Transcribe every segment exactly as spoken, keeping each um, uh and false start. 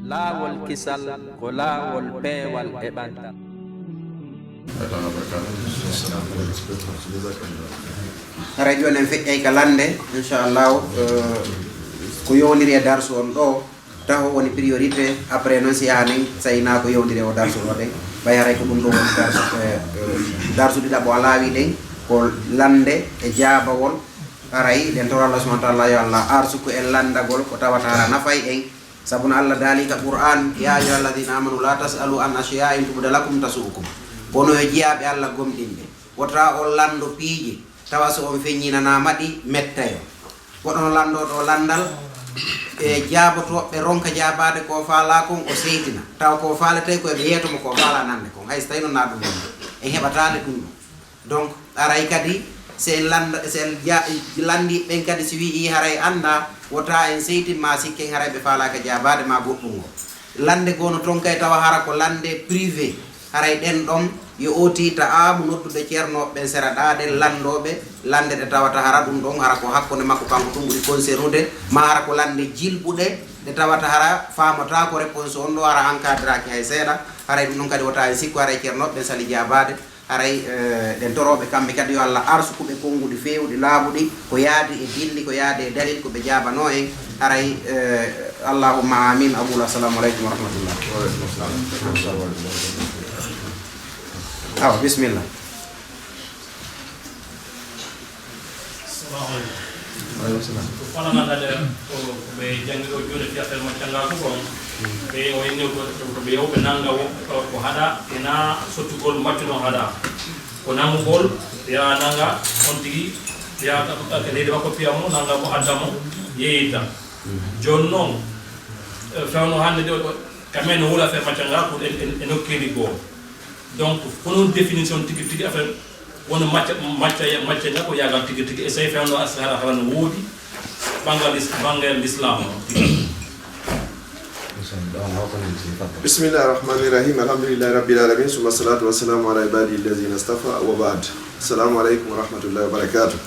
Laawol kisal ko laawol peewal e ɓantal. Haray jooni en feƴƴay ka lannde, inchallahu, eh, ko yowndiri e darsu on ɗo, taho woni priorité, après noon si yaha nen, so inaa ko yowndiri e o darsu ɗo ɗen, ɓay haray ko ɗum ɗo woni darsu, eh, eh, darsu ɗiɗaɓo a laawi ɗen, ko lannde e jaabawol, haray ɗen toro Allah subhanahu wa taala yo Allah arsuku en lanndagol ko tawata hara nafay en, Sabu no Allah daali ka Qur'an, "يا أيها الذين آمنوا لا تسألوا عن أشياء إن تبد لكم تسؤكم." Kono yo jiyaaɓe Allah gomɗinɓe, wota on lanndo piiji, tawa so on feññinanaama ɗi, mettayo. Kono no lanndooɗo lanndal, e jaabotooɓe ronka jaabaade ko faalaa kon, o seytina. Tawa ko faaletee ko eɓe yeeto mo ko faalaa nande kon. Hay so tawii noon na ɗum noon, en heɓataale ɗum ɗo. Donc, aray kadi, si en lannda-, si en ja-, lanndiiɓe ɓen kadi, si wi'i haray anndaa, wota en seytin ma sikken haray ɓe faalaaka jaabaade ma goɗɗum ngo. Lannde goo no ton kay tawa hara ko lannde privé, haray ɗen ɗon yo O T ta aamu noddude ceernooɓe ɓen sera ɗaa ɗen lanndooɓe, lannde ɗe tawata hara ɗum ɗon hara ko hakkunde makko kanko tun ɓuri concernude, ma hara ko lannde jilɓuɗe ɗe tawata hara faamata ko réponse on ɗo hara encadraaki hay seeɗa, haray ɗum ɗon kadi wota en sikku haray ceernooɓe ɓen sali jaabaade. Haray, eh, ɗen torooɓe kamɓe kadi yo Allah arsuku ɓe konnguɗi feewuɗi laaɓuɗi, ko yaadi e dilli, ko yaadi e dalil, ko ɓe jaabanoo en. Haray, eh, allahumma amin. Aqulu assalamu aleykum wa rahmatullah. Awa, bismillah. Assalamu aleykum. Waaleykum salam. Ko fana ngannduɗaa ko, ko ɓe janngi ɗo jooni fi affaire mo cannga ko kon. Ɓe o inni ko, ko ɓe yewɓe nannga wo, ko, ko haɗa, ena sottugol maccuno haɗa. Ko nanngugol, ya nannga, on tigi, ya ka, ka, ka leydi makko piya mo, nannga mo, adda mo, yeeyita. Jooni noon, eh, fewno hannde ɗo, ɗo, ka men no wula affaire mo cannga ko e, e, e nokkeeli goo. Donc, ko noon définition tigi tigi affaire, won macca, macca, macca nga ko yaagal tigi tigi, e so fewndo asara hara no woodi, banngal is-, banngal l'islam o. Bismillahir rahmanir rahim. Alhamdulillahi rabbil alamin. Summa salatu wassalamu ala ibadihi allazina istafa wa ba'd. Assalamu aleykum wa rahmatullahi wa barakatuh.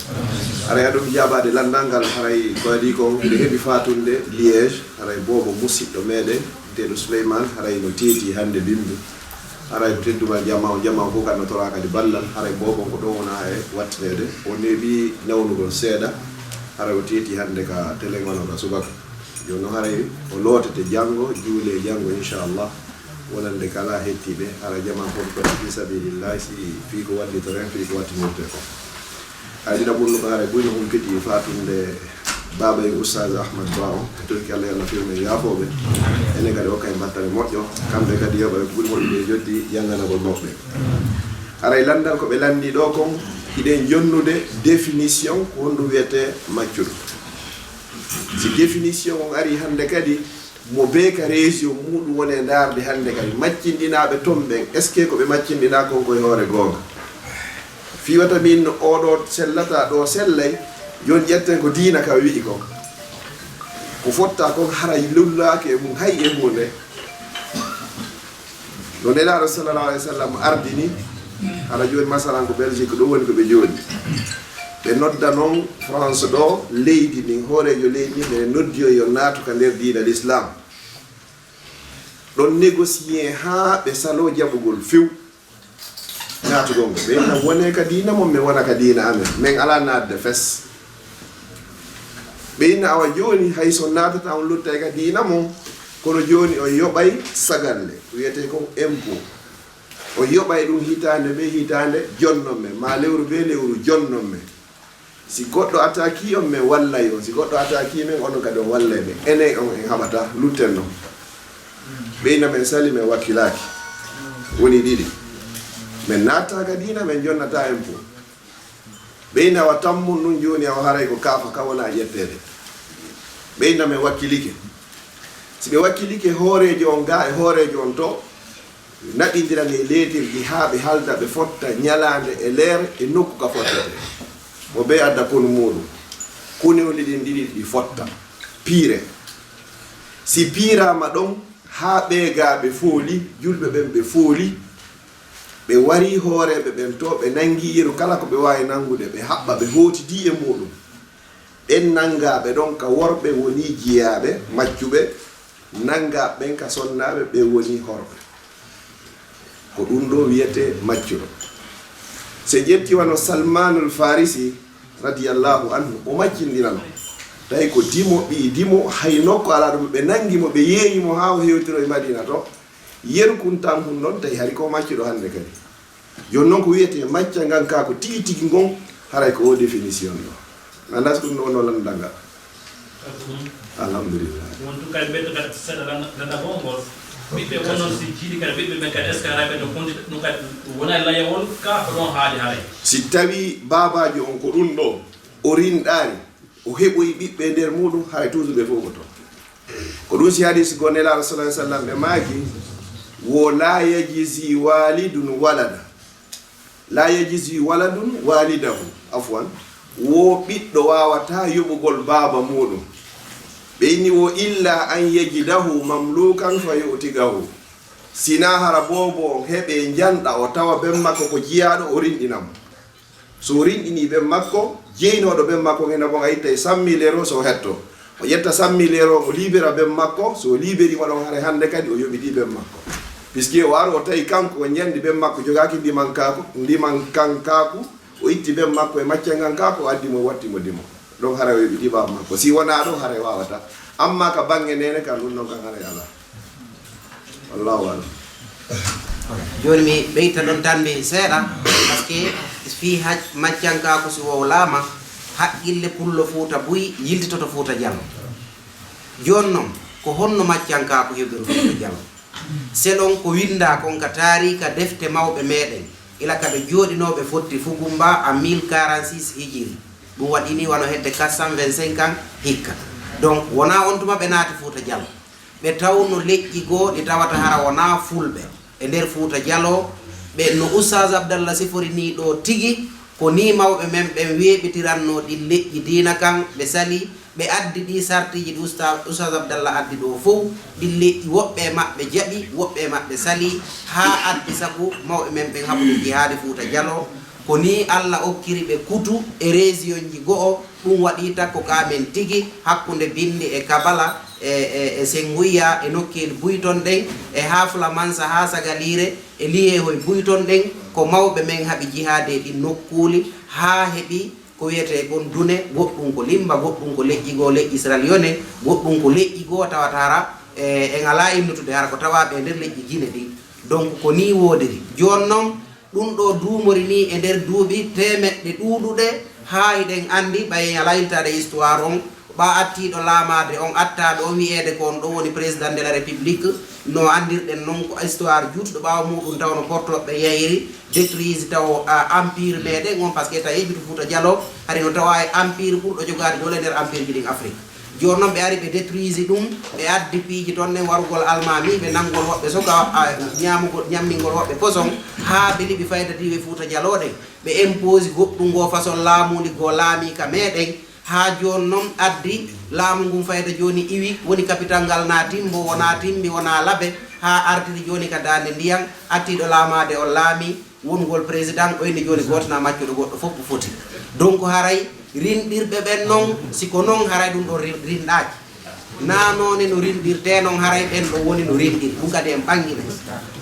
Haray aɗum jaabaade lanndal ngal, haray ko adii kon, nde heɓi faatunde Liège, haray boobo musiɗɗo meɗen, biyeteeɗo Souleymane, haray no teeti hannde bimbi. Haray ko teddungal jama on, jama on fof kadi no toraa kadi ballal. Haray boobo ko ɗo wona e wattineede. O neeɓi nawnugol seeɗa. Haray o teeti hannde ka telen wano ka subaka. Jooni noon haray o lootete janngo, juulee janngo, inchallah. Wonande kala hettiiɓe, haray jama on fof ko fi sabilillah, si fii ko wallitoren, fii ko wattinirte ko. Ay, ɗiɗaɓuru ko haray buy no humpiti faatunde baaba en Oustaz Ahmad Ba on, e torki Allah, yo Allah firme yaafooɓe. Enen kadi okka en battane moƴƴo, kamɓe kadi yoɓa ɓe ko ɓuri moƴƴude e joddi jannganagol mawɓe. Haray lanndal ko ɓe lanndi ɗo kon, hiɗen jonnude définition ko honɗum wiyetee maccuɗo. Si définition on ari hannde kadi, mo bee ka région muuɗum woni e ndaarde hannde kadi, maccinɗinaaɓe ton ɓen, est-ce que ko ɓe maccinɗinaa kon koye hoore goonga? Fii wata min no oo ɗoo sellataa, ɗoo sellay, jooni ƴetten ko diina ka wi'i kon. Ko fotta kon haray lullaaki e mum hay e huunde. No Nelaaɗo sallallahu alayhi wa sallam ardini, hara jooni masalan ko Belgique ɗo woni ko ɓe jooɗi. Ɓe nodda noon France ɗo, leydi ndin, hooreejo leydi ndin, ɓe noddi on yo naatu ka nder diina l'islam. Ɗon négocier haa ɓe saloo jaɓugol few naatugol ngol. Ɓe inna wonee ka diina mon, min wona ka diina amen. Min alaa naatde fes. Ɓe inna awa jooni hay so naatata on luttay ka diina mon, kono jooni on yoɓay sagalle, wiyetee kon impôt. On yoɓay ɗum hitaande bee hitaande jonnon men, maa lewru bee lewru jonnon men. Si goɗɗo attaqué on, min wallay on. Si goɗɗo attaqué men, onon kadi on wallay men. Enen on en haɓata, lutten non. Ɓe inna men sali, men wakkilaaki. Woni ɗiɗi. Men naattaa ka diina, men jonnataa impôt. Ɓe inna awa tammun ɗum jooni, awa haray ko kaafa ka wona ƴetteede. Ɓe inna men wakkilike. Si ɓe wakkilike hooreejo on gaa e hooreejo on to, naɓindiran e leetirji haa ɓe halda, ɓe fotta ñalaande e leere e nokku ka fottetee. Mo bee adda konu muuɗum. Kunewli ɗin ɗiɗi ɗi fotta. Piire. Si piiraama ɗon haa ɓee gaa ɓe fooli, julɓe ɓen ɓe fooli, ɓe wari hooreeɓe ɓen to, ɓe nangi yeru kala ko ɓe waawi nangude, ɓe haɓɓa, ɓe hootidi e muuɗum. Ɓen nangaaɓe ɗon ka worɓe woni jiyaaɓe, maccuɓe, Nanngaa ɓen ka sonnaaɓe, ɓe woni horɓe. Ko ɗum ɗo wiyetee maccuɗo. So ƴetti wano Salmanul Farisi, radiyallahu anhu, o maccinɗinano. Tawi ko dimo, ɓii dimo, hay nokku alaa ɗum, ɓe nanngi mo, ɓe yeeyi mo haa o hewtiro e Madina to. Yeru kun tan hun ɗon, tawi hari ko maccuɗo hannde kadi. Jooni noon ko wiyetee maccangankaaku tigi tigi ngon, haray ko o définition ɗo. Anndaa so ɗum ɗo no lanndanga. Alhamdulillah. Won tun kadi ɓeydo kadi seeɗa landa-, landagol ngol. Ɓiɓɓe won noon si jiiɗi kadi ɓiɓɓe ɓen kadi est-ce que haray ɓe no kondi ɗum kadi wona e layawol ka ko ɗon haali haray? Si tawi baabaajo on ko ɗum ɗo, o rinɗaani, o heɓoyi ɓiɓɓe e nder muɗum, haray toujours ɓe fof ko toon. Ko ɗum si hadis goo Nelaaɗo sallallahu alaihi wasallam ɓe maaki, wo la yajzi walidun walada. La yajzi waladun walidahu. Afwan. Wo ɓiɗɗo waawataa yoɓugol baaba muɗum. Ɓe inni wo illa an yajidahu mamlukan fa yu'tiqahu. Sinaa hara boobo on heɓe njanɗa o tawa ben makko ko jiyaaɗo o rinɗina mo. So o rinɗinii ben makko, jeyinooɗo ben makko on ina bon a ittay cent mille euros so o hetto. O ƴetta cent mille euros o libera ben makko, so o liberi mo ɗon haray hannde kadi o yoɓitii ben makko. Puisque o ari o tawi kanko o njanɗi ben makko jogaaki ndimankaaku, ndimankankaaku, o itti ben makko e maccangankaaku o addi mo o watti mo dimo. Ɗon haray o yoɓitii baaba makko. Si wonaa ɗon haray waawataa. Amma ka bannge neene kan ɗum ɗon kan haray alaa. Wallahu alam. Jooni mi ɓeyta ɗon tan mbi seeɗa, parce que fii haj-, maccankaaku si wowlaama, haqqille pullo Fuuta Buy yiltitoto Fuuta Jaloo. Jooni noon, ko honno maccankaaku heɓiri Fuuta Jaloo? Selon ko winndaa kon ka taariika defte mawɓe meeɗen, ila ka ɓe jooɗinoo ɓe fotti Fugumba en mille quarante-six hijiri, ɗum waɗi nii wano hedde quatre cent vingt-cinq ans hikka. Donc, wonaa on tuma ɓe naati Fuuta Jaloo. Ɓe tawno leƴƴi goo ɗi tawata hara wonaa fulɓe e nder Fuuta Jaloo, ɓe no Oustaz Abdallah sifori nii ɗoo tigi, ko nii mawɓe men ɓen weeɓitirannoo ɗin leƴƴi diina kan, ɓe salii, ɓe addi ɗii sartiiji ɗi Oustaz, Oustaz Abdallah addi ɗoo fow, ɗin leƴƴi woɓɓe e maɓɓe jaɓi, woɓɓe e maɓɓe salii, haa addi sabu mawɓe men ɓen haɓude jihaadi Fuuta Jaloo, ko nii Alla okkiri ɓe kutu e reesiyonji go'o, ɗum waɗi takko ka men tigi hakkunde Binndi e Kabala e, e, e Senguyya e nokkeeli buy ton ɗen e Hafla Mansa haa Sagaliire e Liyeehoy buy ton ɗen, ko mawɓe men haɓi jihaade e ɗin nokkuuli haa heɓi ko wiyetee kon dune, goɗɗum ko Limba, goɗɗum ko leƴƴi goo, leƴƴi Sierra Leone, goɗɗum ko leƴƴi goo tawata hara e, en alaa innutude hara ko tawaaɓe e nder leƴƴi Gine ɗin. Donc ko nii woodiri. Jooni non, ɗum ɗoo duumori nii e nder duuɓi teemeɗɗe ɗuuɗuɗe, haa hiɗen anndi, ɓay en alaa yiltaade histoire on, ɓaa attiiɗo laamaade on, attaaɗo on wi'eede ko on ɗoo woni président de la République, no anndirɗen non ko histoire juutuɗo ɓaawo muuɗum taw no portooɓe yahiri, détruise taw, ah, empire meeɗen on, parce que tawi heɓitu Fuuta Jaloo, hari no tawaa e empire ɓurɗo jogaade doole nder empire ji ɗin Afrique. Jooni non ɓe ari ɓe détruise ɗum, ɓe addi piiji ton ɗen warugol almaamiiɓe, nanngol woɓɓe suka, ah, ñaamugol, ñammingol woɓɓe poson, haa ɓe liɓi faydadiiɓe Fuuta Jaloo ɗen. Ɓe impose goɗɗum ngoo façon laamuuli goo laamii ka meeɗen, haa jooni non addi laamu ngun fayda jooni iwi, woni kapital ngal naa Timbo, wonaa Timbi, wonaa Labe, haa artiri jooni ka daande ndiyan, attiiɗo laamaade on laamii, wonugol président, o inni jooni gooto na maccuɗo goɗɗo fof ko foti. Donc haray rinɗirɓe ɓen non, si ko non haray ɗum ɗon rin-, rinɗaaki. Naa noone no rinɗirtee non haray ɓen ɗon woni no rinɗiri. Ɗum kadi en ɓanginay.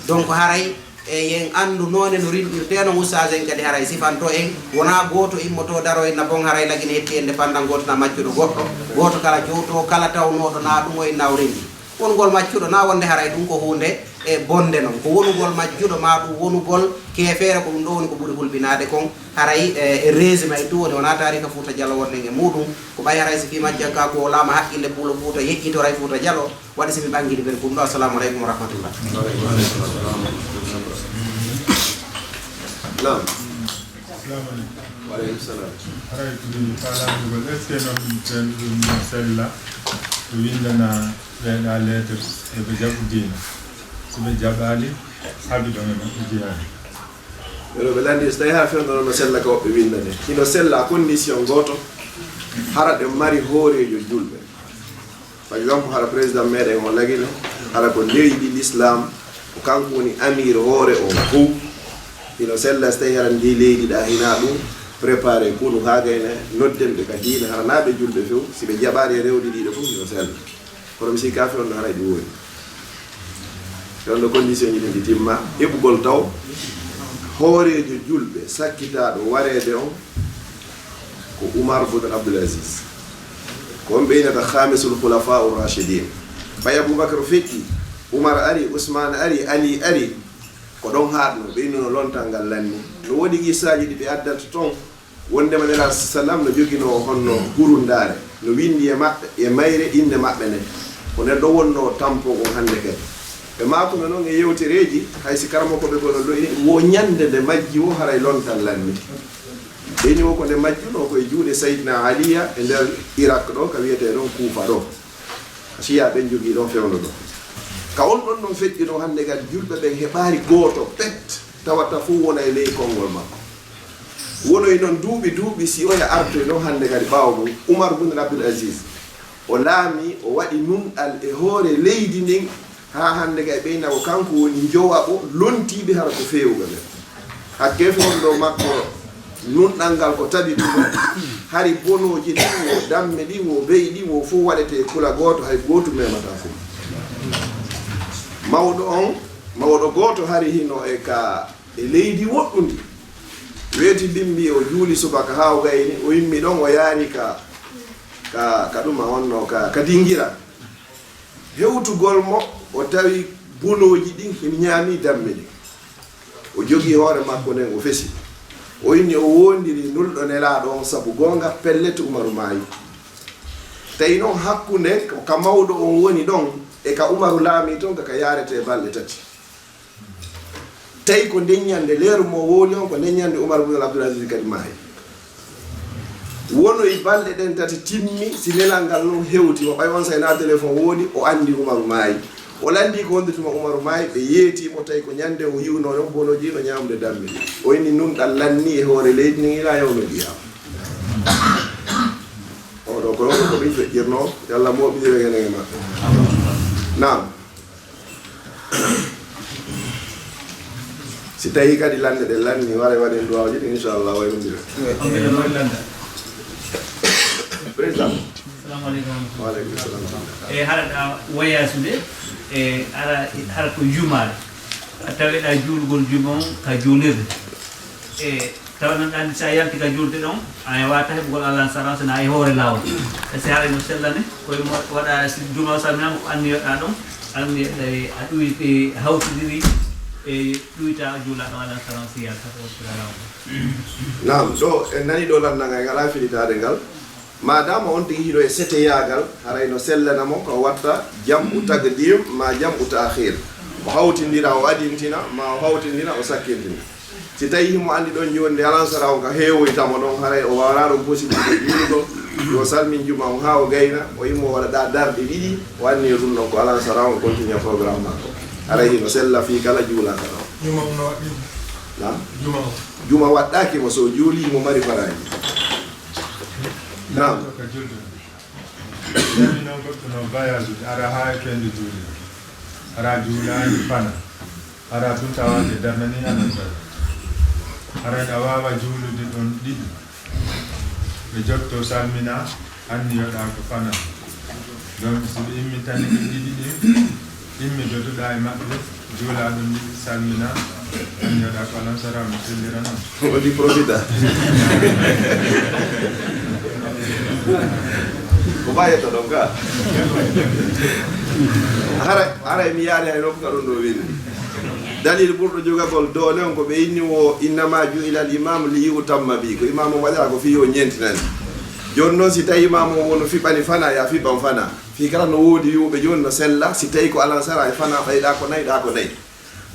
Donc haray e yen anndu noone no rinɗirtee non ustaas en kadi haray sifanto en. Wonaa gooto immoto daro inna bon haray lagine hetti en nde pandan gooto na maccuɗo goɗɗo. Gooto kala jowto kala tawnooɗo na ɗum o inna o rinɗi. Wonugol maccuɗo na wonde haray ɗum ko huunde e bonde non. Ko wonugol majjuɗo maa ɗum wonugol keefeere ko ɗum ɗo woni ko ɓuri hulɓinaade kon. Haray e, e résumé e ɗum woni wonaa taarika Fuuta Jaloo wonɗen e muuɗum. Ko ɓay haray si fii majjan ka ko laama haqqille puulo Fuuta yeƴƴitoray Fuuta Jaloo. Waɗi si mi ɓangini ɓen ɗum ɗo. Assalamu aleykum wa rahmatullah. Naam. Salamu aleykum. Wa aleykum salam. Haray ko ɗum faalaamugol, est ce que noon ɓen ɗum sella ɓe winndana ɓeeɗa lettre eɓe jaɓu diina? So ɓe jaɓaali, haɓi ɗon e maɓɓe jeyaani. Ɓe ɗo ɓe lanndi so tawi haa fewndo noon no sella ka woɓɓe winndane. Hino sella à condition gooto, hara ɗen mari hooreejo julɓe. Par exemple hara président meɗen o lagino, hara ko leydi l'islam, ko kanko woni amir hoore on fof. Hino sella so tawi hara ndi leydi ɗa hina ɗum préparé kunu haa gayna nodden ɓe ka diina, hara naa ɓe julɓe few, si ɓe jaɓaali e rewde ɗiɗo fof hino sella. Kono mi sikki kaafi on ɗo haray ɗum woni. Ɗon ɗo condition ji ɗin ɗi timma. Heɓugol taw hooreejo julɓe sakkitaaɗo wareede on ko Umar bun Abdul Aziz. Ko on ɓe innata khamisul khulafa'ur rashidin. Ɓay Abubakar feƴƴi, Umar ari, Usman ari, Ali ari, ko ɗon haaɗno, ɓe innuno lontal ngal lanni. No woodi qissaaji ɗi ɓe addata ton, wondema Nelaaɗo sallam no joginoo honno hurundaare, no winndi e maɓɓe, e mayre innde maɓɓe nden. Ko nden ɗon wonnoo tampogol hannde kadi. Ɓe maakuno non e yewtereeji, hay si karamokooɓe goo no ɗoyni, wo ñannde nde majji wo haray lontal lanni. Ɓe inni wo ko nde majjunoo ko e juuɗe Sayyidina Aliya e nder Irak ɗo, ka wiyetee ɗon Kuufa ɗo. Ka Shiya ɓen jogii ɗon fewndo ɗo. Ka on ɗon non feƴƴunoo hannde kadi julɓe ɓen heɓaali gooto pet, tawata fof wona e ley konngol makko. Wonoyi noon duuɓi duuɓi, si oya artoy noon hannde kadi ɓaawo mum, Umar bun Abdul Aziz, o laami, o waɗi nunɗal e hoore leydi ndin, haa hannde kadi ɓeyna ko kanko woni njowaɓo lontiiɓe hara ko feewuɓe ɓen. Hakke fof ɗo makko nunɗal ngal ko tabi ɗum, hari bonooji ɗin, wo damme ɗin, wo beyi ɗin, wo fof waɗete kula gooto, hay gooto memataa fof. Mawɗo on, mawɗo gooto hari hino e ka e leydi woɗɗundi. Weeti bimbi, o juuli subaka haa o gayni, o immi ɗon, o yaari ka, ka, ka ɗuma honno, ka, ka dingira. Hewtugol mo, o tawi bunooji ɗin hino ñaami dammi ɗin. O jogii hoore makko nden, o fesi. O inni o woondiri nulɗo Nelaaɗo on sabu goonga, pellet Umaru maayi. Tawi non hakkunde ka mawɗo on woni ɗon e ka Umaru laami ton, ka, ka yaarete balɗe tati. Tawi ko nden ñande, leeru mo wooli on, ko nden ñande Umar bin Abdul Aziz kadi maayi. Wonoyi balɗe ɗen tati timmi, si nelal ngal non hewti mo, ɓay on say na téléphone woodi, o anndi Umaru maayi. O lanndi ko wonde tuma Umaru maayi, ɓe yeeti mo, tawi ko ñande o yi'unoo ɗon bonoji no ñaamde dammi. O inni nun ɗan lanni e hoore leydi ndin ilaa yawmil qiyaama. Oɗo ko ɗon ko ɗum feƴƴirnoo, yo Allah moɓɓitire enen e maɓɓe. Naam. Si tawi kadi lande ɗe lanni, wara waɗen duwawuji ɗin, inchallah, wayrondire. Président. Salamu aleykum. Wa aleykum salam. E hara ɗa wayasude, e hara, hara ko jumaare. A taweɗa juulgol juma on ka juulirde. E Tawa noon, anndi, so a yalti ka juulde ɗon, a waawataa heɓugol alansara, so na e hoore laawol. E si haray no sellani, ko e mo waɗa, si juma o salminaama, ko anniyoɗaa ɗon, anniyoɗaa e a ɗuwi-, e hawtidiri e ɗuyta juula ɗon alansara, si yalta ko sira laawol. Naam, ɗo en nani ɗo lannda ngal, ngal a filitaade ngal. Maadaama on tigi hino e seteyaagal, haray no sellana mo ko o watta jam'u taqdim ma jam'u ta'khir. O hawtindira, o adintina, ma o hawtindira, o sakkintina. Si tawi himo anndi ɗon jooni nde alansara on ka heewoyta mo ɗon, haray o waawaraa ɗon possibilité juulugo, yo salmin juma on haa o gayna, o immo waɗa ɗa darɗe ɗiɗi, o anniyo ɗum ɗon ko alansara on continue programme makko. Haray hino sella fii kala juulaka ɗon. Juma on no waɗɗii? Naam? Juma on. Juma waɗɗaaki mo, so o juuli himo mari faraaji. Naam. Ka julde. Tawi noon goɗɗo no voyage ude, ara haa e kende juuli. Ara juulaani fana. Ara tun tawaade darnani anan tawi. Ara a waawa juulude ɗon ɗiɗi. Ɓe jotto salmina, anniyoɗaa ko fana. Donc, si ɓe immintani ɓe ɗiɗi ɗin, immidotoɗaa e maɓɓe, juulaa ɗon ɗiɗi, salmina, anniyoɗaa ko alansara, mo sellira non. Waɗi profita. Ko mbayata ɗon ka. Hara, hara mi yaari hay nokku ka ɗum ɗo winndi. Dalil ɓurɗo jogagol doole on ko ɓe inni wo, "Innama ju'ila al-imamu li yu'tamma bi." Ko imaamu on waɗira ko fii yo ñeentinani. Jooni noon, si tawi imaamu on wono fiɓani fana, ya fiɓan fana. Fii kala no woodi yuɓe jooni no sella, si tawi ko alansara e fana, ɓayɗa ko nayi, ɗa ko nayi.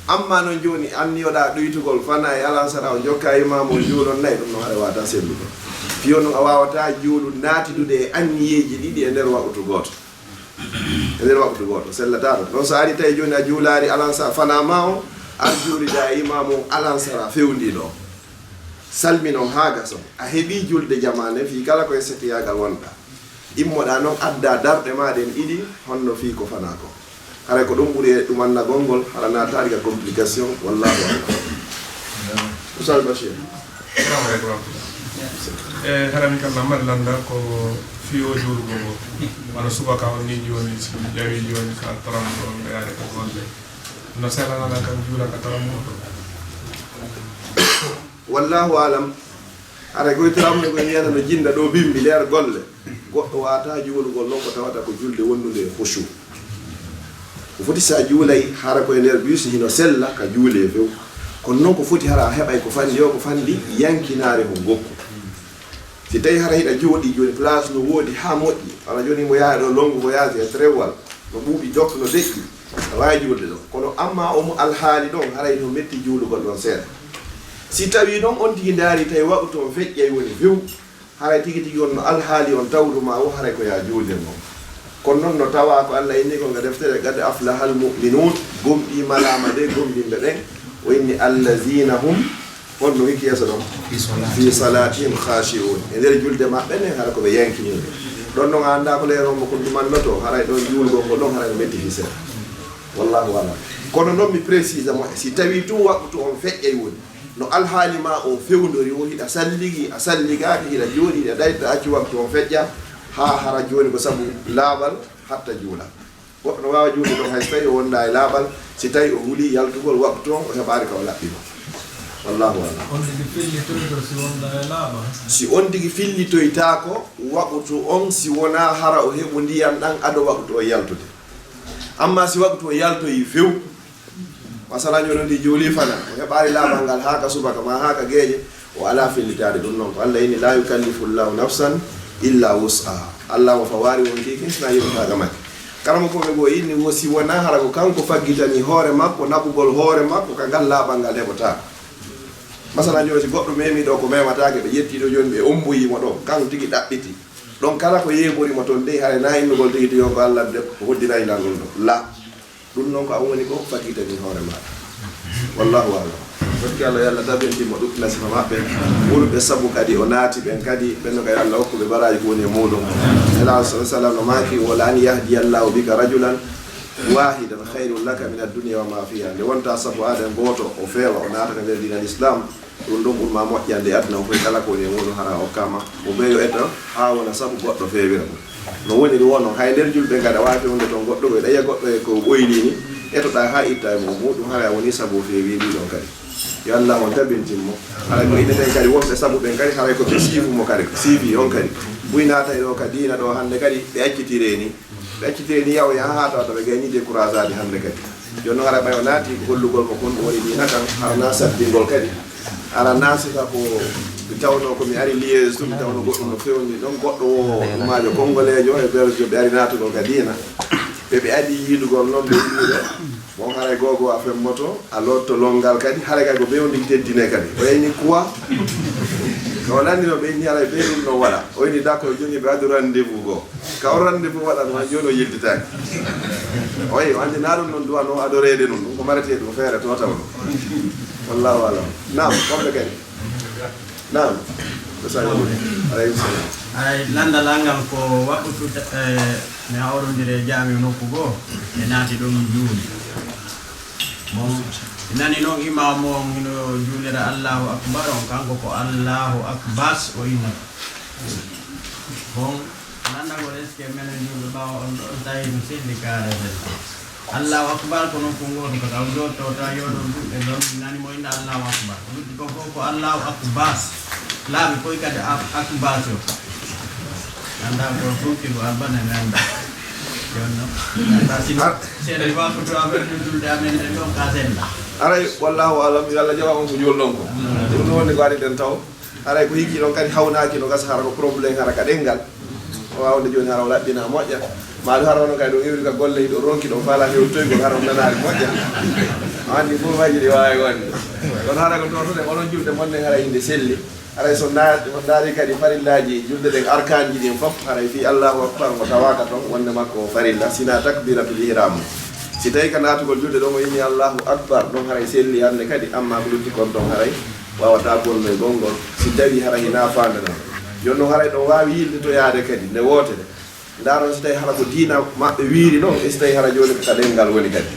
Amma noon jooni, anniyoɗa ɗuytugol fana e alansara, o jokka imaamu on juulon nayi, ɗum no haɗa wata sellude. Fii on noon a waawata juulu naatidude e anniyeeji ɗiɗi e nder waqtu gooto. E nder waqtu gooto, sellataako. Ɗon so ari tawi jooni a juulaari alansa-, fana ma on, a juulida e imaamu on alansara fewndiiɗo on. Salminon haa gason. A heɓii julde jamaane fii kala ko e setiyaagal wonɗa. Immoɗa non adda darɗe ma ɗen ɗiɗi, honno fii ko fana ko. Haray ko ɗum ɓuri e ɗumannagol ngol, hara naataali ka complication, wallahu a'lam. Oustaz Bachir. Salamu aleykum wa rahmatullah. E, hara min kam Mamadou Landa ko Fii o juulugol ngo, wano subaka on nii jooni, si mi ƴawi jooni ka taram ɗo, mi yaade ka golle. No selanana kam juula ka taram ɗo? Wallahu alam. Ara goy taram ɗo, goy yana no jinda ɗo bimbi nder golle. Goɗɗo waata juulugol non ko tawata ko julde wonnunde e khushu. Ko foti sa juulay, hara ko e nder bus hino sella ka juule few. Kono non ko foti hara a heɓay ko fanɗi o, ko fanɗi yankinaare ko ngokku. Si tawi hara hiɗa jooɗi jooni, place no woodi haa moƴƴi, wala jooni mo yaha ɗo long voyage e trewal, no ɓuuɓi jokka, no deƴƴi, a waawi juulde ɗon. Kono amma omo alhaali ɗon, haray no metti juulugol ɗon seeɗa. Si tawi ɗon on tigi ndaari, tawi waqtu on feƴƴay woni few, haray tigi tigi on no alhaali on tawdu ma o, haray ko yaa juulde mo. Kono non no tawa ko Allah inni ko nga deftere, "Qad aflahal mu'minun", gomɗii malaama de gomɗinɓe ɓen. O inni, "Allazina hum", honno hikki yeeso ɗon? "Fi salatihim khashi'un." E nder julde maɓɓe nden, hara ko ɓe yankinii. Ɗon non a anndaa ko leeron mo kon ɗumannoto, haray ɗon juulgol ngol ɗon, haray no metti fi seeɗa. Wallahu alam. Kono non mi précise mo, si tawi tun waqtu on feƴƴay woni, no alhaali ma on fewndori o, hiɗa salligi, a salligaaki, hiɗa jooɗi, hiɗa ɗayta, accu waqtu on feƴƴa, haa hara jooni ko sabu laaɓal hatta juula. Goɗɗo no waawa juulde ɗon hay so tawi o wonda e laaɓal, si tawi o huli yaltugol waqtu on, o heɓaali ka o laɓɓino. Wallahu alam. On tigi fillitoyto si wonda e laaɓal? Si on tigi fillitoytaako waqtu on, si wonaa hara o heɓu ndiyan ɗan ado waqtu on yaltude. Amma si waqtu on yaltoyi few, masala ñono ndi juuli fana, o heɓaali laaɓal ngal haa ka subaka ma haa ka geeƴe, o alaa fillitaade ɗum noon. Ko Allah inni, "La yukallifu Allahu nafsan illa wus'aha." Allah mo fawaari wonti ke, sina yimɓe faaga makki. Kala mo ko ɓe goo inni, wo si wonaa hara ko kanko faggitani hoore makko, naɓugol hoore makko ka ngal laaɓal ngal heɓotaako. Masala jooni si goɗɗo memi ɗo ko memataake, ɓe ƴetti ɗo jooni ɓe omboyi mo ɗo, kan tigi ɗaɓɓiti. Ɗon kala ko yeebori mo ton dey, hara na innugol tigi tigi on ko Allah de, o hoddirayngal ɗum ɗo. La. Ɗum noon ko an woni ko faggitani hoore maaɗa. Wallahu alam. Wonki Allah, yo Allah tabintin mo ɗuɗɗina sifa maɓɓe. Wuluɓe sabu kadi o naati ɓen kadi, ɓen no kadi Allah hokku ɓe baraaji ko woni e muuɗum. Nelaaɗo sallallahu alaihi wasallam no maaki, "Wala an yahdiya Allahu bika rajulan wahidan khairun laka min ad-dunya wa ma fiha." Nde wonta sabu aaden gooto o feewa, o naata ka nder diina Islam, ɗum ɗon ɓurma moƴƴande e aduna o fof, kala ko woni e muuɗum hara o hokkama. Mo ɓeyo eto haa wona sabu goɗɗo feewira ɗum. No woniri wo noon, hay nder julɓe kadi, a waawi fewnude toon goɗɗo, ko ɗaya goɗɗo e ko ɓoyni ni, etoɗaa haa itta e mum, ɗum haray a wonii sabu o feewi ɗum ɗon kadi. Yo Allah on tabintin mo. Haray ko inneten kadi wonɓe sabu ɓen kadi, haray ko ɓe siifu mo kadi, siifi on kadi. Buy naata e ɗo ka diina ɗo hannde kadi, ɓe accitire ni. Ɓe accitire ni yaw yaha haa tawata ɓe gayni découragé hannde kadi. Jooni noon haray ɓay o naati ko gollugol mo kon, ɗum woni diina kan, hara na sabbingol kadi. Ara naasika ko mi tawno ko mi ari liyeeso, mi tawno goɗɗum no fewndi ɗon. Goɗɗo wo ɗumaajo Kongoleejo e Beljo, ɓe ari naatugol ka diina. Ɓe ɓe adi yiidugol noon ɓe wiide, bon, haray googo a femmoto, a lotto lonngal kadi, haray kay ko ɓe on tigi teddine kadi. O yayni quoi? Ko o lanndino ɓe inni haray ɓe ɗum no waɗa. O inni d'accord, jooni ɓe adu rendez-vous goo. Ka o rendez-vous waɗa ɗum, han jooni o yiltitaaki. Oyi, o anndi na ɗum noon duwanoo adoreede ɗum, ɗum ko maretee ɗum feere to tawno. Wallahu alam. Naam, wonɓe kadi. Naam. Ko sa yoni? Alaykum salam. Ay, lanndal an ngal ko waɓɓutu, eh, mi hawrondire e jaami nokku goo, ɓe naati ɗon juuli. Bon, mi nani noon imaamu on hino juulira Allahu Akbar on, kanko ko Allahu Akbas o innata. Bon, lanndagol est-ce que menen juulɓe ɓaawo on ɗon tawi no selli kaare nden? Allahu Akbar ko nokku gooto, ko taw jooɗto tawi yo ɗon duɗɓe ɗon, mi nani mo inna Allahu Akbar. Ko lutti kon fof ko Allahu Akbas. Laaɓi koy kadi Ak-, Akbas o. Annda ko fof kilo Albana mi annda. Jooni noon. Annda sino Ar- seeɗa mi waɗa ko to amen ɗum julde amen ɗen ɗon ka sennda. Aray, wallahu alam, yo Allah jaɓa on ko juulɗon ko. Ɗum ɗum woni ko ari ɗen taw. Haray ko hikki ɗon kadi hawnaaki no gasa hara ko problème hara ka ɗenngal. O waawde jooni hara o laɓɓina moƴƴa. Ma ɗum hara on kadi ɗo iwri ka golle hiɗo ronki ɗon faala hewtoygol hara on nanaari moƴƴa. A anndi fof majji ɗi waawi wonde. Kono hara ko ɗo to ɗe onon julde mon nden hara inde selli. Haray so nda-, on ndaari kadi farillaaji julde ɗen arkaanji ɗin fof, haray fii Allahu Akbar mo tawaaka ton wonde makko o farilla, sina takbiratul ihram. Si tawi ka naatugol julde ɗon o inni Allahu Akbar, ɗon haray selli hannde kadi, amma ko lutti kon ton haray waawataa bonnoygol ngol, si tawi hara hinaa faandanaa. Jooni non haray ɗon waawi yiltitoyaade kadi nde wootere. Ndaaron si tawi hara ko diina maɓɓe wiiri non, e si tawi hara jooni ko ka ɗenngal woni kadi.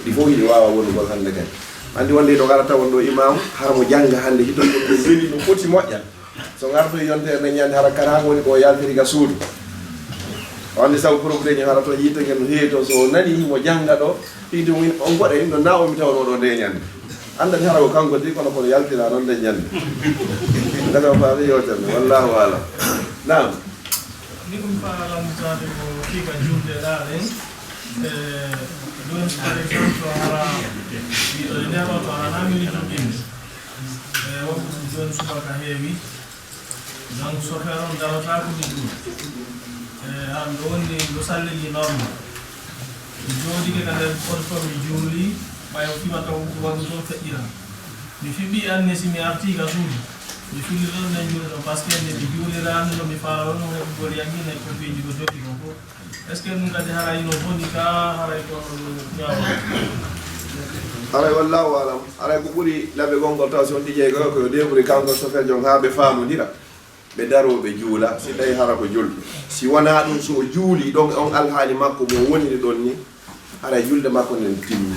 Ɗi fof hiɗi waawa wonugol hannde kadi. Anndi wonde ɗo ngara tawon ɗo imaamu, hara mo jannga hannde hito ɗum ɗum weli no foti moƴƴa. So ngartoy yontere nden ñande hara kara ko woni ko yaltiri ka suudu. O anndi sabu problème hara toon yiite ngel no heewi toon, so o nanii himo jannga ɗo, tigi tigi on goɗa hino na o mi tawnoo ɗo nde ñande. Anndani hara ko kanko tigi, kono kono yaltira noon nde ñande. Ngata o faami yewtere nde, wallahu alam. Naam. Ni ɗum faa lamtaade ko fii ka julde ɗaa ɗen. E, ɗum, par exemple, hara, wiɗo e nder o to hara na mi julde. E, wonko ɗum jooni subaka heewi. Donc, chauffeur on darataako mi juul. E, an ɗo woni ɗo salligi normal. Mi jooɗike ka nder oto toon mi juuli, ɓay o fiɓa taw waɗu toon feƴƴira. Mi fiɓi anne si mi artii ka suudu. Mi filli ɗon nden juuli ɗon, parce que nde mi juuliraani no mi faala ɗon, no heɓugol yaqiin e ko piiji ko jokki kon fof. Est-ce que ɗum kadi haray no boni ka, haray ko ñaawo? Haray wallahu alam, haray ko ɓuri laɓe gongol taw si on ɗijey ko, ko yo deɓuri kanko chauffeur jon haa ɓe faamodira. Ɓe daroo ɓe juula, si tawi hara ko julɗo. Si wonaa ɗum, so o juuli ɗon e on alhaali makko mo woniri ɗon ni, haray julde makko nden timmi.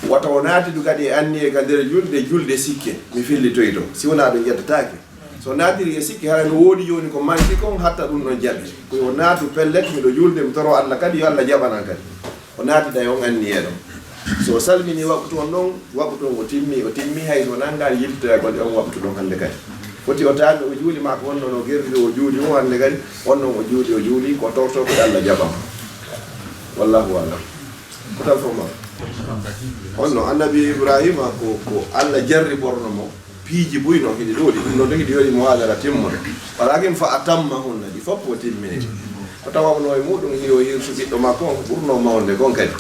Wata o naati du kadi e anniye ka nder julde, julde sikke, mi fillitoyto. Si wonaa ɗum ƴettataake. So naatiri e sikke, haray no woodi jooni ko manki kon, hatta ɗum ɗon jaɓi. Ko yo naatu pellet, miɗo julde, mi toroo Allah kadi, yo Allah jaɓanan kadi. O naatida e on anniye ɗon. So o salmini waqtu on ɗon, waqtu on o timmi, o timmi, hay so nanngaa yiltoyagol e on waqtu ɗon hannde kadi. Foti o taami o juuli, maa ko wonno no gerri o juuli o hannde kadi, on ɗon o juuli, o juuli, ko torto ko Allah jaɓama. Wallahu alam. Ko tan fof ma. On no Annabi Ibrahima ko, ko Allah jarriborno mo. Piiji buy no hiɗi ɗuuɗi, ɗum noon hiɗi yoɗi mo haadara timmude. Walakin fa atammahunna, ɗi fof o timmini. Ko tawa no e muɗum hiyo hirsu ɓiɗɗo makko on, ɓurno mawnde kon kadi.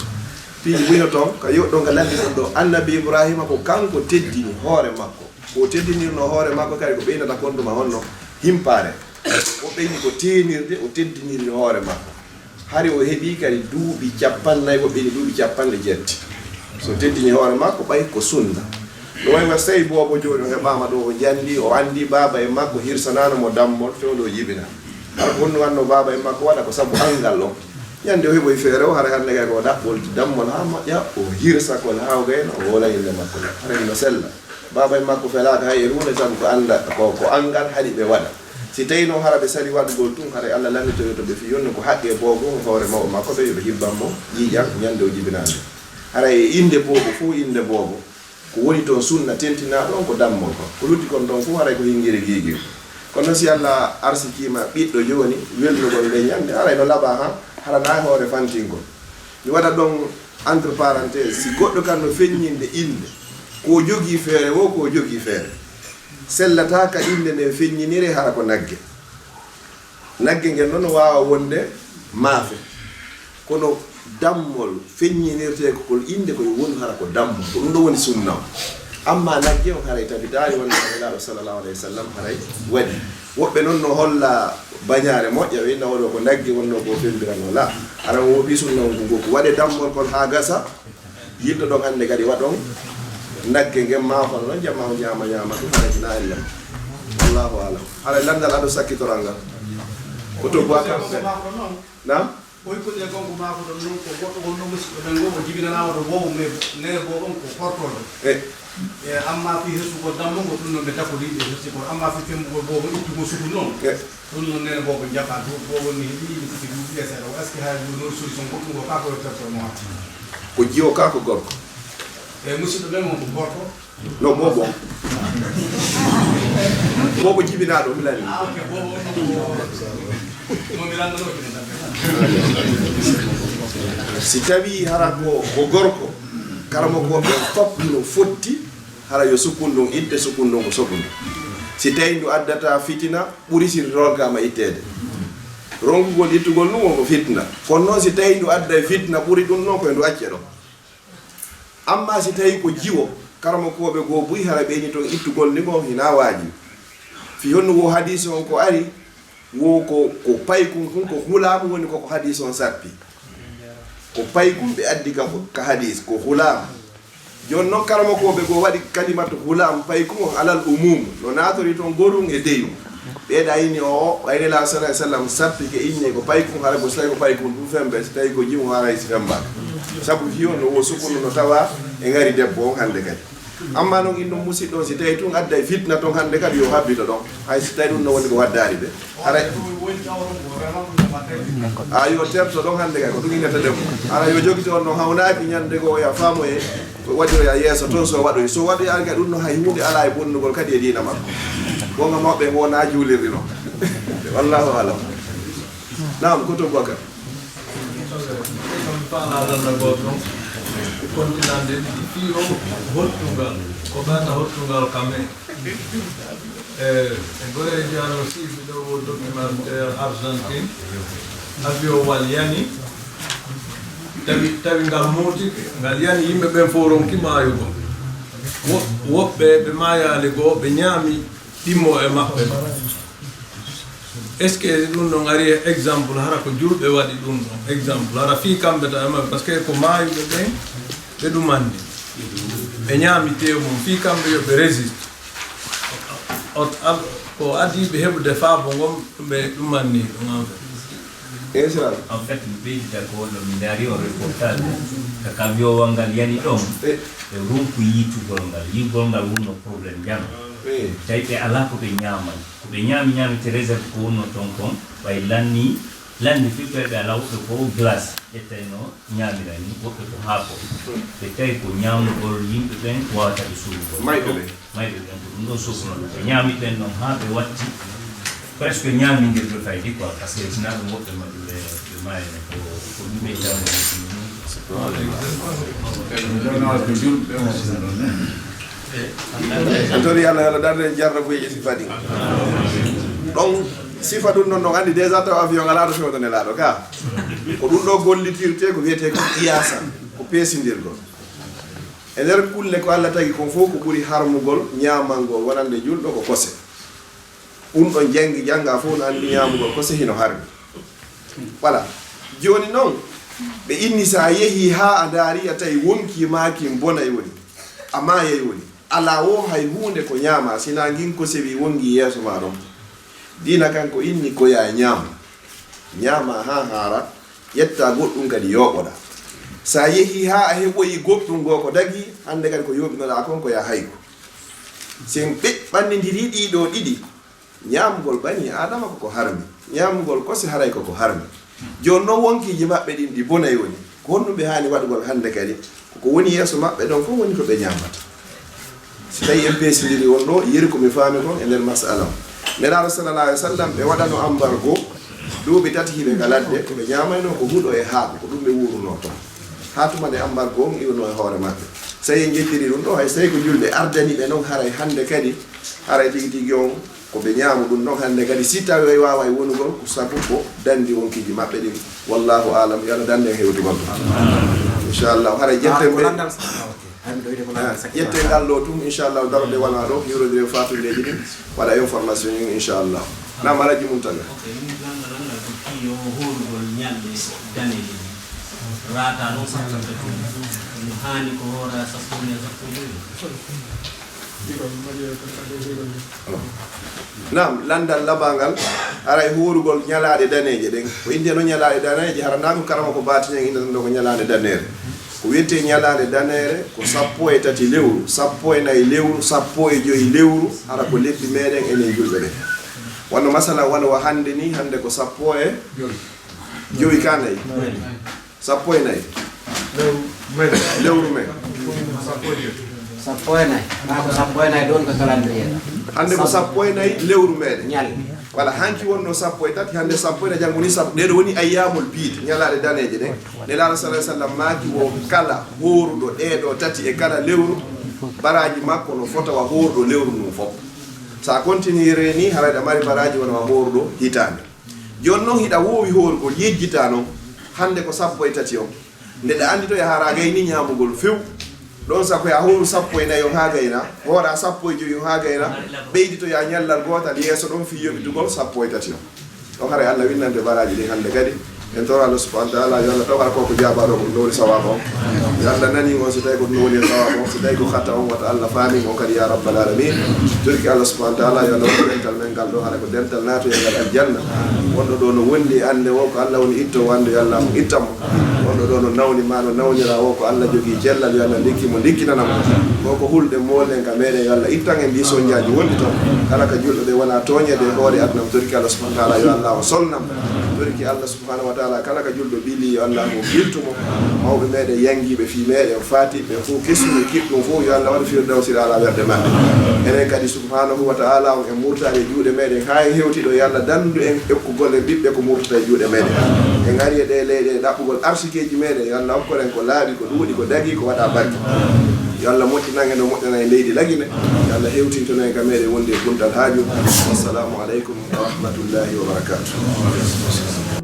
Piiji buy no toon, ka yoɗɗon ka lanndi ɗon ɗo, Annabi Ibrahima ko kanko teddini hoore makko. Ko teddinirno hoore makko kadi ko ɓeynata kon tuma honno himpaare. O ɓeyni ko teenirde, o teddiniri hoore makko. Hari o heɓi kadi duuɓi cappannayi, woɓɓe ni duuɓi capanɗe jetti. So teddini hoore makko, ɓay ko sunna. No wayi wa sey boobo jooni o heɓaama ɗo, o jandi, o andi baaba e makko hirsanaano mo dammol fewndo o jibina. Hara ko honno wanno baaba e makko waɗa ko sabu angal on. Ñande o heɓoy feere o, hara hannde kay ko o ɗaɓɓol dammol haa moƴƴa, o hirsa kol haa o gayna, o wola innde makko. Hara hino sella. Baaba e makko felaaka hay e ruune, sabu ko annda, ko, ko anngal haɗi ɓe waɗa. Si tawi noon hara ɓe sali waɗugol tun, haray Allah lannitoyoto ɓe fii yonno ko haqqe boobo on e hoore mawɓe makko ɓe, yo ɓe hibban mo ƴiiƴan ñande o jibinaande. Haray e innde boobo fof, innde boobo, ko woni toon sunna tentinaaɗo on ko dammol kon. Ko lutti kon ɗon fof haray ko hingiri giigiri. Kono si Allah arsikiima ɓiɗɗo jooni, welnugol nde ñande, haray no laɓa han, hara na e hoore fantingol. Mi waɗa ɗon entre parenthèse, si goɗɗo kan no feññinde innde, ko o jogii feere woo, ko o jogii feere. Sellataa ka innde nden feññinire hara ko nagge. Nagge ngen noon no waawa wonde maafe. Kono dammol feññinirtee ko kol innde ko yo wonu hara ko dammol. Ko ɗum ɗo woni sunna o. Amma nagge on haray tabitaali wonde Nelaaɗo sallallahu alayhi wa sallam haray waɗi. Woɓɓe noon no holla bañaare moƴƴa, ɓe inna oɗo ko nagge wonno ko fembiranoo. La, hara o woɓi sunna on ko waɗe dammol kon haa gasa. Yilto ɗon hannde kadi waɗon nagge ngen maafano noon, jamma o ñaama, ñaama ɗum, haray na ella. Allahu alam. Haray lanndal ado sakkitoral ngal. Ko to bois kamɓe. Naam? Ɓoy ko ɗe gongo maako ɗon noon, ko goɗɗo wonno musidɗo men ngo, o jibinanaama ɗo boobo, mais nene boobo on ko kortooɗo. E. E, amma fii hersugol dammo ngo, ɗum no ɓe dakoriiɓe hersugol. Amma fii fembugol boobo, ittugol suku noon. E. Ɗum noon nene boobo jaɓa, du-, boobo ni heɓi, mi sikki duuɓi e seeɗa. Est-ce que hay ɗum noon solution goɗɗum ko kaa ko yottorto mo hatti? Ko jiwo kaa ko gorko? E, musidɗo men on ko gorko. No boobo. Boobo jibinaaɗo, mi lani. Ah, ok, boobo. No mi lanndano. Si tawi hara ko, ko gorko, karamoko ɓe fof no fotti, hara yo sukun ɗum itte, sukun ɗum ko soɓundu. Si tawi ndu addata fitina, ɓuri si ronkaama itteede. Ronkugol ittugol ɗum wonko fitna. Kono noon si tawi ndu adday fitna ɓuri ɗum noon, ko e ndu acce ɗo. Amma si tawi ko jiwo, karamokooɓe goo buy hara ɓeyni toon ittugol ni ngon hinaa waajibi. Fii honno woo hadiis on ko ari, woo ko, ko paykun kun, ko hulaamu woni ko ko hadiis on sappi. Ko paykun ɓe addi ka, ka hadiis, ko hulaamu. Jooni noon karamokooɓe goo waɗi kalimatu hulaam paykun on alal umuum, no naatori toon gorun e deyun. Ɓeeɗa ini o, o ayne la sallallahu alayhi wasallam sappike inne ko paykun, hara ko so tawi ko paykun ɗum fembe, so tawi ko jimu haray si femba. Sabu hiyo no wo sukunu no tawa e ngari debbo on hannde kadi. Amma noon inno musiɗɗo on, si tawi tun adday fitna toon hannde kadi yo habbito ɗon. Hay si tawi ɗum no woni ko waddaari ɓe. Haray A yo terto ɗon hannde kay, ko ɗum innata ɗum. Ara yo jogito on no hawnaaki ñande goo, ya faamoye, ko waɗiroya yeeso toon, so waɗoyi. So waɗoyaali kay, ɗum no hay huunde alaa e bonnugol kadi e diina makko. Goonga mawɓe wonaa juulirde noon. Wallahu alam. Naam, ko to Boubacar. Kam faalaa lannda gooto on. Continent ɗiɗi fii o hottungal. Ko ɓata hottungal kam e. E, e Goreejo an o siifi ɗo o documentaire Argentine. Avion wal yani. Tawi, tawi ngal mootike, ngal yani yimɓe ɓen fof ronki maayugo. Wo-, woɓɓe ɓe maayaali goo, ɓe ñaami ɗimmo e maɓɓe. Est-ce que ɗum ɗon ari e exemple, hara ko julɓe waɗi ɗum ɗon exemple, hara fii kamɓe ta ema, parce que ko maayuɓe ɓen ɓe ɗumanni, ɓe ñaami teewu mum, fii kamɓe yo ɓe résiste. O, o, ko adii ɓe heɓude faabo ngon, ɓe ɗumanni ɗum en fait. Inshallah. En fait, mi ɓeydita ko wonno mi ndaari on reportage, ka avion wal ngal yani ɗon, ɓe ronku yiitugol ngal, yiigol ngal wonno problème jam. Tawi ɓe alaa ko ɓe ñaamani. Ko ɓe ñaami, ñaami te réserve ko wonno ton kon, ɓay lanni, lanni fii koye ɓe alaa woɓɓe ko glace, ƴettayno ñaamira ni, woɓɓe ko haako. Ɓe tawi ko ñaamugol yimɓe ɓen wawata ɓe suuɗugol. Mayɓe ɓen. Mayɓe ɓen ko ɗum ɗon suuɗuno ɗum. Ɓe ñaami ɓen ɗon haa ɓe watti presque ñaamindirɓe faydi quoi, parce que sinaa ɗum woɓɓe maɓɓe ɓe, ɓe maayno ko, ko ɗum ɓe ñaami. En tori Allah, Allah darde en jarrabuye e sifa ɗin. Ɗon sifa ɗum ɗon, ɗon anndi déjà taw avion alaa ɗo fewndo nelaaɗo ka. Ko ɗum ɗo gollitirte ko wiyetee ko qiyaasan, ko peesindirgol. E nder kulle ko Allah tagi kon fof, ko ɓuri harmugol ñaamangol wonande julɗo ko kose. Ɗum ɗon janngi jannga fof no anndi ñaamugol kose hino harmi. Voilà. Jooni noon, ɓe inni so a yehii haa a ndaari, a tawi wonkii maa kin bonay woni, a maayay woni. Alaa wo hay huunde ko ñaamaa, sinaa ngin ko sewi wonngii yeeso maa ɗon. Diina kan ko inni ko yaa ñaam. Ñaamaa haa haara, ƴettaa goɗɗum kadi yooɓoɗaa. So a yehii haa a heɓoyi goɗɗum goo ko dagii, hannde kadi ko yooɓinoɗaa kon ko yaa hayko. Si en ɓe-, ɓannindirii ɗii ɗoo ɗiɗi, ñaamugol banii Aadama ko ko harmi, ñaamugol kose haray ko ko harmi. Jooni noon wonkiiji maɓɓe ɗin ɗi bonay woni, ko honɗum ɓe haani waɗugol hannde kadi? Ko ko woni yeeso maɓɓe ɗon fof woni ko ɓe ñaamata. Si tawii en peesindiri on ɗoo, yeri ko mi faami kon e nder masala on. Nelaaɗo sallallahu alayhi wa sallam, ɓe waɗano embargo duuɓi tati hiɓe ka ladde, ko ɓe ñaamayno ko huɗo e haako, ko ɗum ɓe wuurunoo ton. Haa tuma nde embargo on iwno e hoore maɓɓe. So en ƴettiri ɗum ɗoo, hay so tawii ko julɓe ardani ɓe non, haray hannde kadi, haray tigi tigi on, ko ɓe ñaamu ɗum ɗon hannde kadi, si tawi waaway wonugol, ko sabu ko danndi wonkiiji maɓɓe ɗin. Wallahu aalam, yo Allah dannden hewtugol ɗum. Inchallah, haray ƴetten ɓe. Ah, ƴetten ngal ɗo tun, inchallah, daroɗe wona ɗo, hiwrodire fatundeeji ɗin, waɗa information ɗin, inchallah. Naam, Alhaji Muntaga. Ok, min ganda nan ngal ko kii yo hoorugol ñalɗe daneeje ɗin. Raata noon sappo e tati. No haani ko hoora sappo e ɗiɗi, sappo e joy. Naam, lanndal labangal, haray hoorugol ñalaaɗe daneeje ɗen. Ko innde no ñalaaɗe daneeje, hara naa ko karama ko baatinen innde ɗo ko ñalaande daneere. Ko wiyetee ñalaande daneere, ko sappo e tati lewru, sappo e nayi lewru, sappo e joy lewru, hara ko leppi meeɗen enen julɓe ɓen. Wano masala, wano wa hannde ni, hannde ko sappo e joy ka nayi. Sappo e nayi. Lewru men. Lewru men. Sappo e joy. Sappo e nayi. Maa ko sappo e nayi ɗon ko calendrier. Hannde ko sappo e nayi lewru meeɗen. Ñal. Wala hanki wonno sappo e tati, hannde sappo e nayi, janngo ni sappo. Ɗee ɗo woni ayyaamul biid, ñalaaɗe daneeje ɗen. Nelaaɗo sallallahu alayhi wa sallam maaki wo kala hooruɗo ɗee ɗoo tati e kala lewru, baraaji makko no fota wa hooruɗo lewru ndun fof. So a continue ni, haray ɗa mari baraaji wona wa hooruɗo hitaande. Jooni noon hiɗa woowi hoorugol, yejjitaa noon, hannde ko sappo e tati on. Nde ɗa annditoya hara a gayni ñaamugol few. Ɗon sako ya hooru sappo e nayi on haa gayna, hoora sappo e joy on haa gayna, ɓeyditoya ñallal gootal yeeso ɗon fii yoɓitugol sappo e tati on. Ɗon haray Allah winnande baraaji ɗin hannde kadi. En toro Allah subhanahu wa ta'ala, yo Allah taw hara ko ko jaabaaɗo ko ɗum woni sawaaba on. Yo Allah nani on so tawi ko ɗum woni sawaaba on, so tawi ko khata on, wata Allah faamin on kadi ya rabbal alamin. Torki Allah subhanahu wa ta'ala, yo Allah waɗu dental men ngal ɗo, hara ko dental naatoyal ngal aljanna. Wonɗo ɗo no wondi annde o ko Allah woni itto wande, yo Allah mo ittan mo. Wonɗo ɗo no nawni ma no nawnira o ko Allah jogii cellal, yo Allah ndikki mo, ndikkinana mo. Ko ko hulɗe moolɗen ka meɗen, yo Allah ittan en ɗi sonjaaji wonɗi ton. Kala ka julɗo ɓe wona tooñede e hoore aduna, mi torki Allah subhanahu wa ta'ala, yo Allah o solnam. Torki Allah subhanahu wa taala, kala ka julɗo ɓili, yo Allah mo ɓiltu mo. Mawɓe meɗen yangiiɓe fii meɗen, faatiɓe fof, kesum e kiɗɗum fof, yo Allah waɗu firdawsi ala werde maɓɓe. Enen kadi subhanahu wa taala on en murtaali e juuɗe meɗen, haa en hewti ɗo, yo Allah danndu en ekkugol en ɓiɓɓe ko murtata e juuɗe meɗen. En ari e ɗee leyɗe ɗaɓɓugol arsikeeji meɗen, yo Allah hokkoren ko laaɓi, ko ɗuuɗi, ko dagii, ko waɗa barke. Yo Allah moƴƴinan en no moƴƴana e leydi Lagine. Yo Allah hewtintono en ka meɗen wonde e guntal haaju. Wassalamu aleykum wa rahmatullahi wa barakatuh.